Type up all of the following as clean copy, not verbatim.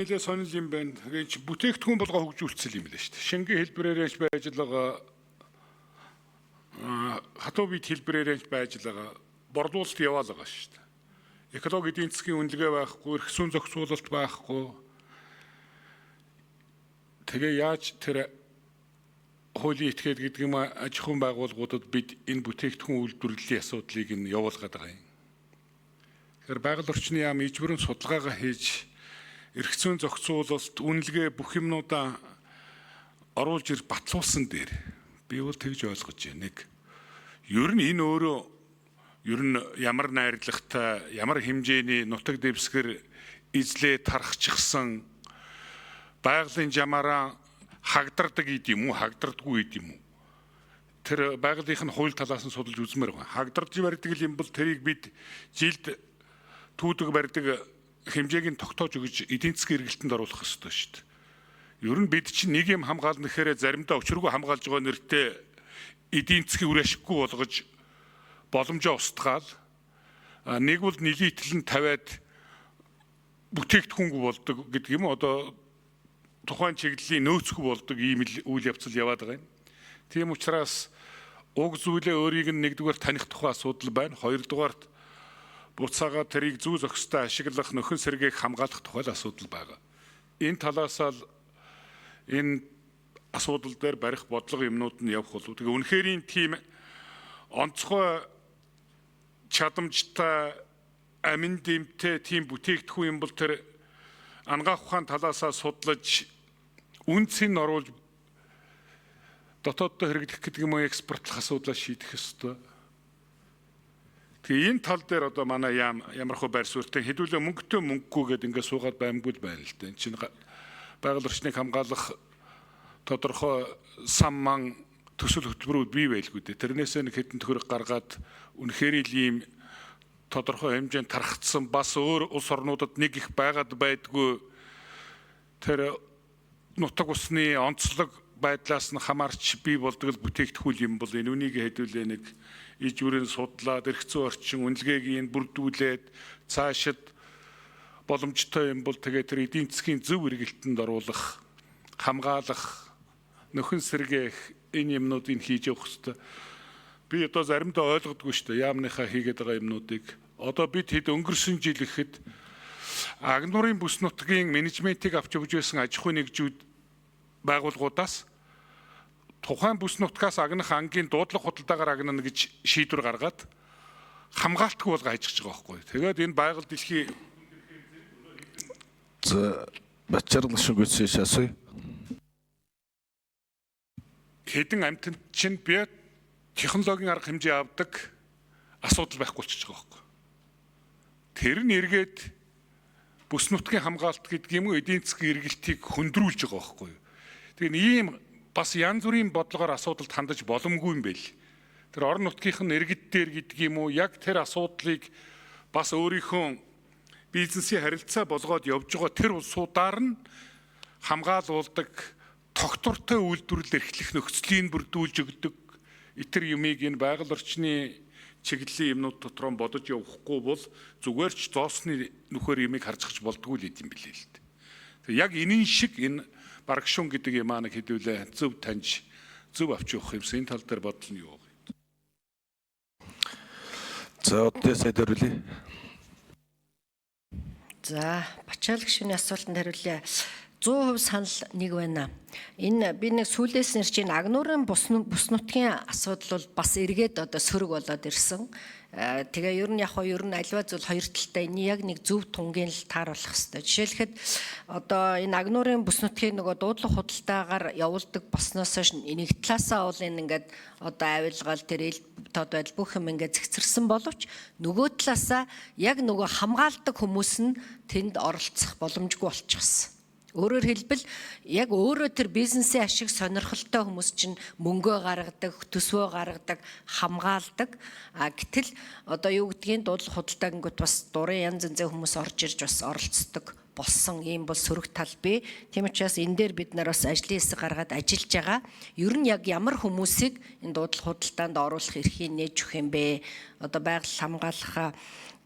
Нэлээ сонир юм байна. Тэгээ чи бүтээгдэхүүн болгоо хөгжүүлсэн юм лээ шүү дээ. Шингэн хэлбэрээр ч байж л байгаа. Хатуу бит хэлбэрээр ч байж л байгаа. Борлуулалт яваал байгаа шүү дээ. Экологи эдийн засгийн үнэлгээ байхгүй, эрх зүйн зохицуулалт байхгүй. Тэгээ яаж тэр хуулийн этгээд гэдэг юм аж ахуйн байгууллагуудад бид энэ бүтээгдэхүүн үйлдвэрлэлийн асуудлыг нь явуулгаад байгаа юм. Тэгэхээр байгаль орчны яам ижбэрэн судалгаагаа хийж эрх зүйн зохицуулалт, үнэлгээ бүх юмнуудаа оруулж ир батлуулсан дээр би бол тэгж ойлгож байна. Нэг ер нь энэ өөрөө ер нь ямар найрлагатай, ямар хэмжээний нутаг дэвсгэр эзлээ тархчихсан байгалийн жамаараа хагдардаг гэд юм уу, хагдардаггүй гэд юм уу? Тэр байгалийнх нь хууль талаас нь судалж үзмээр байна. Хагдарж барьдаг юм бол тэрийг бид жилд түүдэг барьдаг хэмжээг нь тогтоож өгж эдийн засгийн эргэлтэнд оруулах ёстой шүү дээ. Ер нь бид чинь нэг юм хамгаална гэхээр заримдаа өчргөө хамгаалж байгаа нэртээ эдийн засгийн үр ашиггүй болгож боломжоо устгаал нэг бол нилээтэл нь тавиад бүтээгдэхүүнгүй болдог гэдэг юм одоо тухайн чиглэлийн нөөцгүй болдог ийм л үйл явцал яваад байгаа юм. Тийм учраас уг зүйлээ өөрийг нь нэгдүгээр таних тухай асуудал байна. Хоёрдугаарт буцаага тэрийг зүү зохистой ашиглах, нөхөн сэргээх, хамгаалах тухай л асуудал байгаа. Энэ талаас л энэ асуудал дээр барих бодлого юмнууд нь явах болов. Тэгээ үнэхэрийн тийм онцгой чадамжтай амин дэмтэй тийм бүтээгдэхүүн юм бол тэр анагаах ухаан талаасаа судлаж үнцийг нь оруулж дотооддоо хэрэглэх гэдэг юм уу экспортлох асуудлаа шийдэх ёстой. Тэгээ энэ тал дээр одоо манай яам ямар хөө байр суурьтай хэдүүлээ мөнгөтэй мөнгөгүй гэдээ ингээд суугаад баймгүй л байна л да. Энэ чинь байгаль орчныг хамгаалах тодорхой сан ман төсөл хөтөлбөрүүд бий байлгүй дээ. Тэрнээсээ нэг хэдэн төгрөг гаргаад үнэхээр л ийм тодорхой хэмжээнд тархацсан бас өөр улс орнуудад нэг их байгаад байдгүй тэр нутаг усны онцлог байдлаас нь хамаарч бий болдог л бүтээгдэхүүн юм бол энэ үнийг хэдүүлээ нэг иж бүрэн судлаад эрх зүйн орчин үнэлгээг нь бүрдүүлээд цаашид боломжтой юм бол тэгээ тэр эдийн засгийн зөв эргэлтэнд оруулах, хамгаалах, нөхөн сэргээх энэ юмнуудыг хийж явах хэрэгтэй. Би одоо заримдаа ойлгодгүй шүү дээ. Яамныхаа хийгээд байгаа юмнуудыг. Одоо бид хэд өнгөрсөн жил ихэд Агнуурын бүс нутгийн менежментийг авч явж байсан аж ахуйн нэгжүүд байгууллагуудаас тухайн бүс нутгаас агнах ангийн дуудлага худалдаагаар агнана гэж шийдвэр гаргаад хамгаалтгүй болго хайчихж байгаа байхгүй. Тэгээд энэ байгаль дэлхий За Бачаргал шүгүсээс асууя. Хэдэн амьтанд чинь биотехнологийн арга хэмжээ авдаг асуудал байхгүй болчихж байгаа байхгүй. Тэр нь эргээд бүс нутгийн хамгаалалт гэдэг юм уу эдийн засгийн эргэлтийг хөндрүүлж байгаа байхгүй. Тэгэхээр ийм бас янз бүрийн бодлогоор асуудалд хандаж боломгүй юм байл. Тэр орон нутгийнх нь иргэд дээр гэдэг юм уу яг тэр асуудлыг бас өөрийнхөө бизнесийн харилцаа болгоод явж байгаа тэр улсуудаар нь хамгаалуулдаг тогтвортой үйлдвэрлэл эрхлэх нөхцөлийг бүрдүүлж өгдөг. Итэр юмыг энэ байгаль орчны чиглэлийн юмнууд дотроо бодож явахгүй бол зүгээр ч зоосны нүхээр юмыг харж болдгоо л идэм билээ л дээ. Тэг яг энэн шиг энэ баргшуун гэдэг юм аа нэг хэдүүлээ зөв таньж зөв авч явах юмсан энэ тал дээр бодол нь юу вэ? За одоо сайд хариулъя. За Бачаал гишүүний асуултанд хариулъя. 100% санал нэг байна. Энэ би нэг сүүлээс нэр чинь Агнуурын бус нутгийн асуудал бол бас эргээд одоо сөрөг болоод ирсэн. Тэгээ ер нь яг хоо ер нь альва зүйл хоёр талтай энэ яг нэг зөв тунгийн л тааруулах хэвээр. Жишээлхэд одоо энэ Агнуурын бүс нутгийн нөгөө дуудлага худалдаагаар явуулдаг болсноос хойш нэг талаасаа бол энэ ингээд одоо авилгал тэр ил тод байдал бүх юм ингээд зэгцэрсэн боловч нөгөө талаасаа яг нөгөө хамгаалдаг хүмүүс нь тэнд оролцох боломжгүй болчихсон. Өөрөөр хэлбэл яг өөрөө тэр бизнесийн ашиг сонирхолтой хүмүүс чинь мөнгөө гаргадаг, төсвөө гаргадаг, хамгаалдаг. А гэтэл одоо юу гэдгийг дуудлага худалдаа гингүүт бас дурын янз янзын хүмүүс орж ирж бас оролцдог болсон ийм бол сөрөг тал бий. Тийм учраас энэ дээр бид нар бас ажлын хэсэг гаргаад ажиллаж байгаа. Ер нь яг ямар хүмүүсийг энэ дуудлага худалдаанд оруулах эрхийг нээж өгөх юм бэ? Одоо байгаль хамгаалах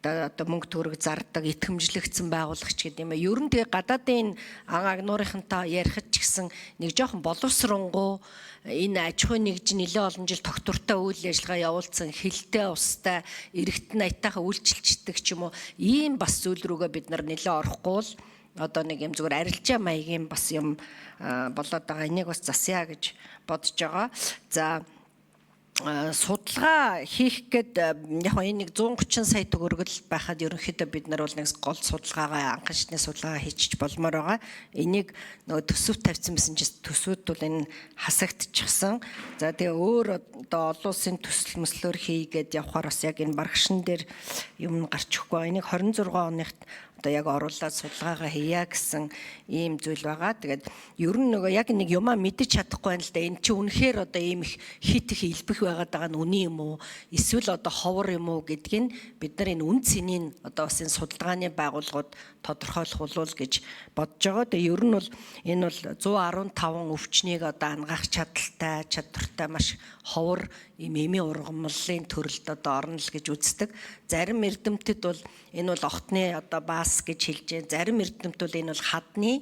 одоо мөнгө төгрөг зардаг, итгэмжлэгдсэн байгууллага ч гэдэг юм. Ер нь тэгээ гадаадын ан агнуурынхантай ярихад ч гэсэн нэг жоохон боловсронгуй энэ аж ахуйн нэгж нэлээд олон жил тогтвортой үйл ажиллагаа явуулсан, хилтэй устай, эргэтэн аятайхан үйлчилчдэг ч юм уу, ийм бас зүйл рүүгээ бид нар нэлээд орохгүй л одоо нэг юм зүгээр арилжаа маягийн бас юм болоод байгаа. Энийг бас засъя гэж бодож байгаа. За, судалгаа хийх гээд яг энэ нэг 130 сая төгрөгөл байхад ерөнхийдөө бид нар бол нэг гол судалгаагаа, анхан шатны судалгаа хийчих болмоор байгаа. Энийг нөгөө төсөв тавьсан байсан чинь төсвүүд бол энэ хасагдчихсан. За, тэгээ өөр одоо олон улсын төсөл мөслөөр хийгээд явхаар бас яг энэ баргшин дээр юм гарч ихгүй. Энийг 26 оныхт одоо яг оруулаад судалгаагаа хийя гэсэн ийм зүйл байгаа. Тэгээд ер нь нөгөө яг нэг юмаа мэдэж чадахгүй байна л да. Энэ чи үнэхээр одоо ийм их хит их элбэх байгаад байгаа нь үний юм уу? Эсвэл одоо ховор юм уу гэдгийг бид нар энэ үн цэнийг одоо бас энэ судалгааны байгууллагууд тодорхойлох болов гэж бодож байгаа. Тэгээ ер нь бол энэ бол 115 өвчнийг одоо ангаах чадaltaй, чадвартай маш ховор ийм эмийн ургамлын төрөлд одоо орно л гэж үздэг. Зарим эрдэмтэд бол энэ бол огтны одоо баас гэж хэлж байна. Зарим эрдэмт бол энэ бол хадны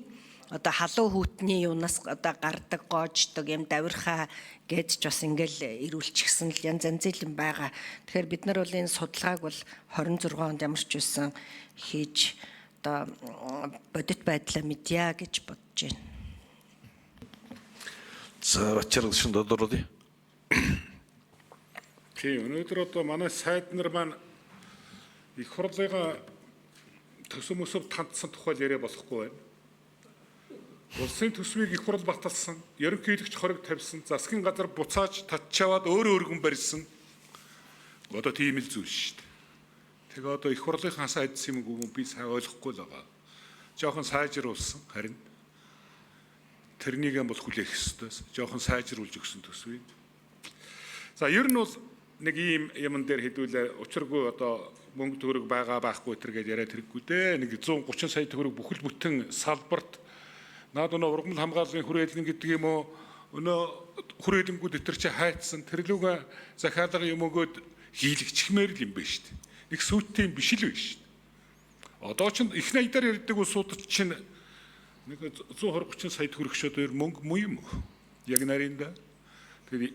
одоо халуун хүүтний юунаас одоо гардаг, гоождог юм давирхаа гэж ч бас ингээл ирүүлчихсэн л янз янзын юм байгаа. Тэгэхээр бид нар бол энэ судалгааг бол 26 онд ямар ч байсан хийж одоо бодит байдлаа мэдье гэж бодож байна. За, Бачарга гишүүн тодруулъя. Тийм, өнөөдөр одоо манай сайд нар маань их хурлын төсөв мөсөв тандсан тухай яриа болохгүй байна. Улсын төсвийг их хурл баталсан, ерөнхийлөгч хориг тавьсан, засгийн газар буцааж татчаваад өөрөө өргөн барьсан. Одоо тийм л зүйл шүү дээ. Тэгээ одоо их хурлынхаа сайдсан юм уу, би сайн ойлгохгүй л байгаа. Жохон сайжруулсан, харин тэрнийг юм бол хүлээх ёстой. Жохон сайжруулж өгсөн төсвийг. За, ер нь бол нэг ийм юмн дээр хэдүүлээ учиргүй одоо мөнгө төгрөг байгаа байхгүй тэр гэж яриад хэрэггүй дээ. Нэг 130 сая төгрөг бүхэл бүтэн салбарт наад өнөө ургамал хамгааллын хүрээлэн гэдэг юм уу, өнөө хүрээлэнгүүд өтер чи хайцсан тэр лүгээ захиалга юм өгөөд хийлэгчмээр л юм байна шүү дээ. Нэг сүйтэй юм биш л байна шүү дээ. Одоо ч их найдаар ярьдаг улсууд чинь нэг 120 30 сая төгрөг шөдөр мөнгө муу юм уу? Яг нарийнда. Тэгэхээр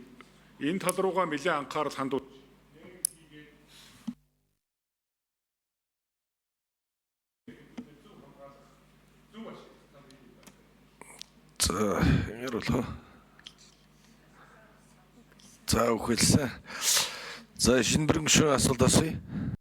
энэ тал руугаа нэлээд анхаарал хандуул. За, ингэ болоо. За, үхэлсэн. За, шинэ бүрэн гишүүн асуулт асууя.